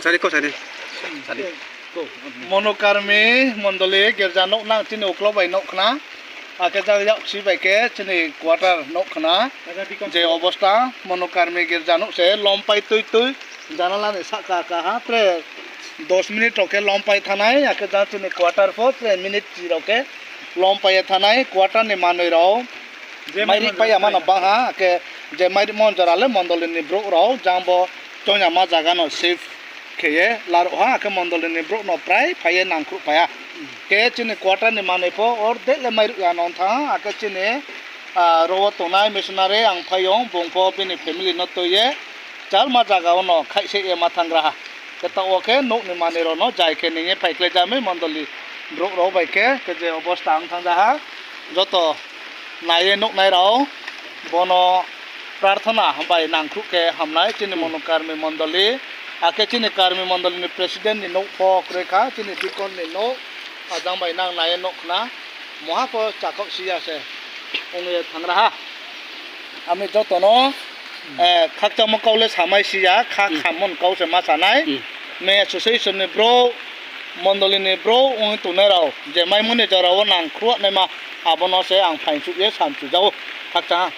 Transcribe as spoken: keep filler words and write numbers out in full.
Sari ko sari. Sari. Monokarmi mondoli girja nouh nang chini uklau bai nouh khna. Akhe jang yaksi bai khe chini quarter nouh khna. Je obosta monokarmi girja nouh se lompai tui tui. Janala ni sahka ka ha tre dos minute rao khe lompai thanai, akhe jang chini quarter pho tre minute chi rao khe lompai ye thanai, quarter ni manoi rao. Mairih pai ya mano bang ha, akhe je mairihmo jora le mondoli ni brouh rao jang bo choung yama zaga no safe khe ye laruh ha, akhe mondoli ni brouh no prai phai ye nangkhruh phai ha. Khe chini quarter ni manoi pho ordek le mairuh ya no thanng ha, akhe chini, ah, ro wo tongnai missionary ang phaiyong, bung pho bini family no tui ye chalma zaga wo no khaihseh ye ma thanng gra ha. Khe taoh wo khe nouh ni manoi rao no jai khe ning ye phaikhlai ja mi mondoli brouh rao bai khe, khe je obosta ang thanng ja ha. Joto nai ye nuhnai rao, bono prarthana bai nangkhruh khe hamnai chini monokarmi mondoli, akhe chini karmi mondoli ni president ni nouh pho kroi kha, chini deacon ni nouh, ajang bai nang nai ye nuh khna, moha pho chakhaoh si ya se ong ye thanng ra ha. Ami joto no, eh, khakchangmo kau le samai si ya, kha khammo ni kau se ma sa nai. Main association ni brouh, mondoli ni brouh ong tongnai rao, je maimo ni jora wo nangkhruh naima, abo no se ang phaingchuh ye samchu ja ou, khakchang ha.